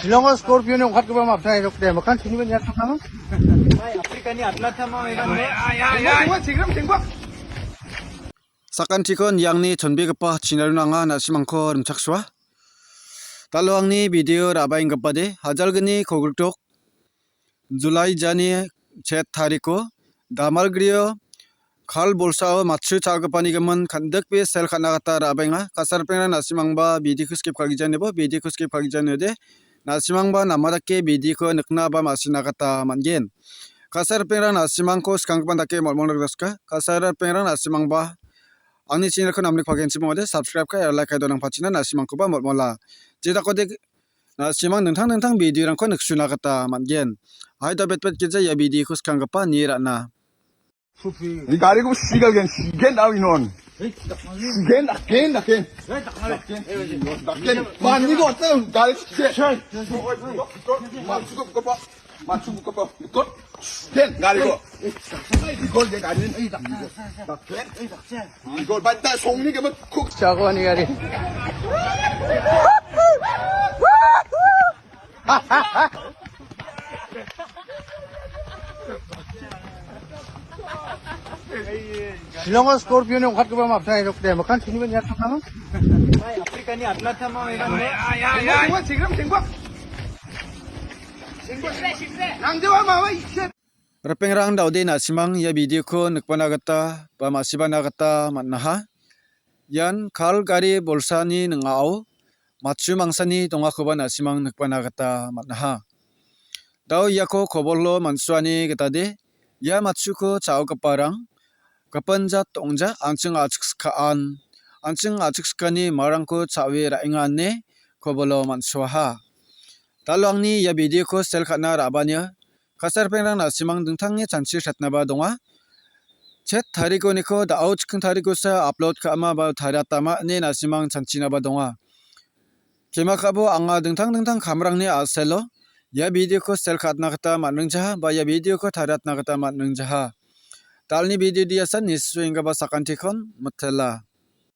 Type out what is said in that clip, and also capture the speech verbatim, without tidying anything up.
Shillongo Scorpio-ni ong·katgipa mapsa airok de, mikan chiniba niatchakamo. Africa-ni atlatama megan. Tengok, tengok, tengok. Sakantikon iangni chonbegipa chinaruna anga na·simangko rimchaksoa. Dalo angni video ra·baenggipade, hajalgni kogritok July jani chet tariko Damalgrio Kal bolsao matchu cha·gipani gimin kan·dikbe sel ka·na gita ra·baenga. Kasarpengrang na·simangba video-ko skip ka·gijanibo, video-ko skip ka·gijaniode, na·simangba namadake video-ko nikna ba ma·sina gita man·gen. Kasarpengrang na·simangko skanggipan dake mol·mol rikjaska. Kasarpengrang na·simangba angni channel-ko namnik pagenchim ong·ode, subscribe ka, like ka donang pachina na·simangkoba mol·mola. Jedakode na·simang dingtang dingtang video-rangko niksuna gita man·gen. Hai da betbet gija ia video-ko skanggipa nie ra·na. Ni gariko sigalgen, sigen dao inon. Sigen, daken, daken. Daken. Mani ko ata gari sigen. Matchu ko pa. Matchu ko pa. Ikot. Sigen gariko. Ikot de gari. Daken. Ikot banta songni ke mat kuk. Jago ni gari. Shillongo Scorpio-ni ong·katgipa mapsa airok de, mikan chiniba niatchakamo. Africa-ni atlatama megan. Tengok, tengok, tengok. Tengok, tengok. Nangdewa mama ise. Ripengrang, da·ode na·simang ia video-ko nikbana gita ba ma·sibana gita man·aha. Ian Kal gari bolsani ning·ao matchu mangsani dongakoba na·simang nikbana gita man·aha. Da·o iako kobolo man·suani gitade, ia matchuko cha·ogiparang gipin jat ong·ja, an·ching a·chiksikaan, an·ching a·chiksikani marangko cha·e ra·enga ine kobolo man·suaha. Dalo angni ia video-ko sel ka·na ra·bania, kasarpengrang na·simang dingtange chanchi satnaba donga. Chet tarikoniko da·o chiking tarikosa upload ka·ama ba tariatama ine na·simang chanchinaba donga. Kemakabo anga dingtang dingtang kamrangni a·selo ia video-ko sel ka·atna gita man·ringjaha ba ia video-ko tariatna gita man·ringjaha. Dalni video diasan nisuenggipa sakantikon mitela.